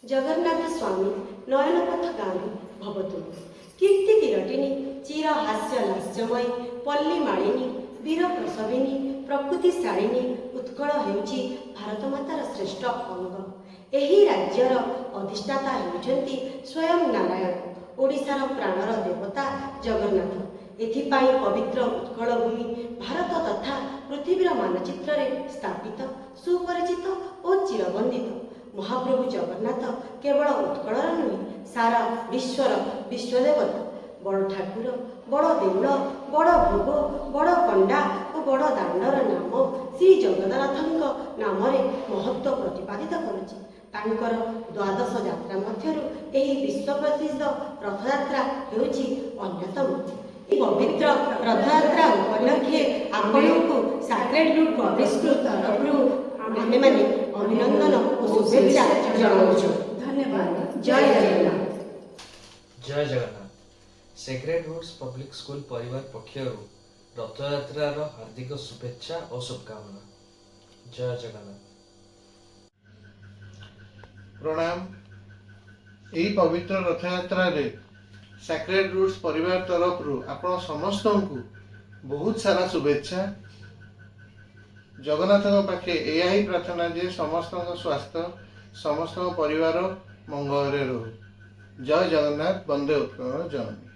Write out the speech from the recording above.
ଜଗନ୍ନାଥ ସ୍ୱାମୀ ନୟନ ପଥଗାମୀ ଭବତୁ। କୀର୍ତ୍ତି କିରଟିନୀ, ଚିର ହାସ୍ୟ ଲାସ୍ୟମୟୀ, ପଲ୍ଲୀ ମାଳିନୀ, ବୀର ପ୍ରସବିନୀ, ପ୍ରକୃତିଶାଳିନୀ ଉତ୍କଳ ହେଉଛି ଭାରତ ମାତାର ଶ୍ରେଷ୍ଠ ଅଙ୍ଗ। ଏହି ରାଜ୍ୟର ଅଧିଷ୍ଠାତା ହେଉଛନ୍ତି ସ୍ୱୟଂ ନାରାୟଣ, ଓଡ଼ିଶାର ପ୍ରାଣର ଦେବତା ଜଗନ୍ନାଥ। ଏଥିପାଇଁ ପବିତ୍ର ଉତ୍କଳ ଭୂମି ଭାରତ ତଥା ପୃଥିବୀର ମାନଚିତ୍ରରେ ସ୍ଥାପିତ, ସୁପରିଚିତ ଓ ଚିରବନ୍ଦିତ। ମହାପ୍ରଭୁ ଜଗନ୍ନାଥ କେବଳ ଉତ୍କଳର ନୁହେଁ, ସାରା ବିଶ୍ୱର ବିଶ୍ୱଦେବତା। ବଡ଼ ଠାକୁର, ବଡ଼ ଦେଉଳ, ବଡ଼ ଭୋଗ, ବଡ଼ ପଣ୍ଡା ଓ ବଡ଼ ଦାଣ୍ଡର ନାମ ଶ୍ରୀ ଜଗନ୍ନାଥଙ୍କ ନାମରେ ମହତ୍ଵ ପ୍ରତିପାଦିତ କରୁଛି। ତାଙ୍କର ଦ୍ୱାଦଶ ଯାତ୍ରା ମଧ୍ୟରୁ ଏହି ବିଶ୍ୱପ୍ରସିଦ୍ଧ ରଥଯାତ୍ରା ହେଉଛି ଅନ୍ୟତମ। ଏହି ପବିତ୍ର ରଥଯାତ୍ରା ଉପଲକ୍ଷେ ଆପଣଙ୍କୁ ସାକ୍ରେଡ୍ ରୁଟ୍ ପବ୍ଲିକ୍ ସ୍କୁଲ ତରଫରୁ ଆମେମାନେ ଅଭିନନ୍ଦନ ଓ ଶୁଭେଚ୍ଛା ଜଣାଉଛୁ। ଧନ୍ୟବାଦ। ଜୟ ଜଗନ୍ନାଥ। ଜୟ Jagannath. Sacred roots public school ପରିବାର ପକ୍ଷରୁ ରଥଯାତ୍ରାର ହାର୍ଦ୍ଦିକ ଶୁଭେଚ୍ଛା ଓ ଶୁଭକାମନା। ଜୟ ଜଗନ୍ନାଥ। ପ୍ରଣାମ। ଏହି ପବିତ୍ର ରଥଯାତ୍ରାରେ ସାକ୍ରେଡ୍ ରୁଟ୍ସ ପରିବାର ତରଫରୁ ଆପଣ ସମସ୍ତଙ୍କୁ ବହୁତ ସାରା ଶୁଭେଚ୍ଛା। ଜଗନ୍ନାଥଙ୍କ ପାଖେ ଏହା ହିଁ ପ୍ରାର୍ଥନା ଯେ ସମସ୍ତଙ୍କ ସ୍ୱାସ୍ଥ୍ୟ, ସମସ୍ତଙ୍କ ପରିବାର ମଙ୍ଗଳରେ ରହୁ। ଜୟ ଜଗନ୍ନାଥ। ବନ୍ଦେ ଉତ୍କଳ ଜନନୀ।